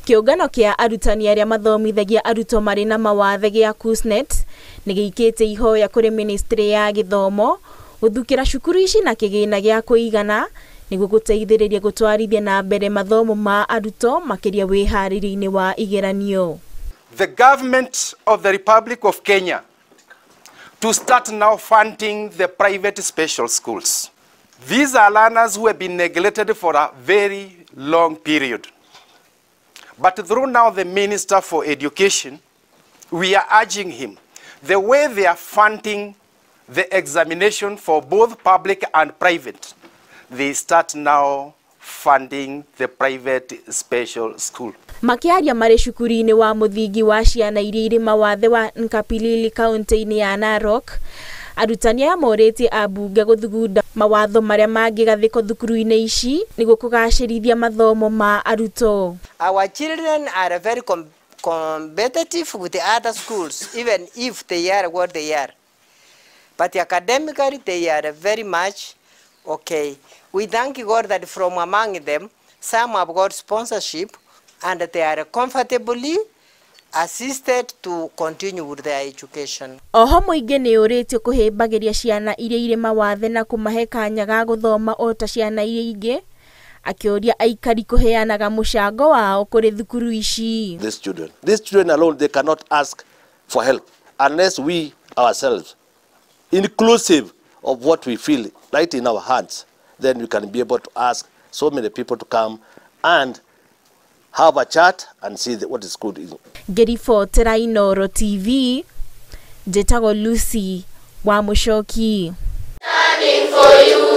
Kĩũngano kĩa arutani arĩa mathomithagia arutwo marĩ na mawathe gĩa KUSSNET nĩ gĩikĩtie ihoya kũrĩ ministry ya gĩthomo gũthukĩra cukuru ici na kĩgĩna gĩa kũigana nĩguo gũteithĩrĩria gũtwarithia na mbere mathomo ma arutwo makĩria wĩharĩria-inĩ wa igeranio. The government of the Republic of Kenya to start now funding the private special schools. These are learners who have been neglected for a very long period. But through now the Minister for Education, we are urging him, the way they are funding the examination for both public and private, they start now funding the private special school. Makĩaria marĩ cukuru-inĩ wa mũthingi wa ciana iria irĩ mawathe wa Nkapilili kaunti-inĩ ya Narok, arutani aya morĩtie ambunge gũthugunda mawatho marĩa mangĩgathĩkwo thukuru-inĩ ici nĩguo kũgacĩrithia mathomo ma arutwo. Our children are very competitive with the other schools, even if they are what they are. But academically they are very much okay. We thank God that from among them, some have got sponsorship and they are comfortably assisted to continue with their education. Oho mũingĩ nĩ ũrĩtio kũhĩmbagĩria ciana iria irĩ mawathe na kũmahe kanya ga gũthoma o ta ciana iria ingĩ, akĩũria aikari kũheanaga mũcango wao kũrĩ thukuru ici. These children alone, they cannot ask for help unless we ourselves, inclusive of what we feel right in our hearts, then we can be able to ask so many people to come and have a chat and see what is good. Ngĩribotera Inooro TV, njĩtagwo Lucy wa Mũcoki. Standing for you.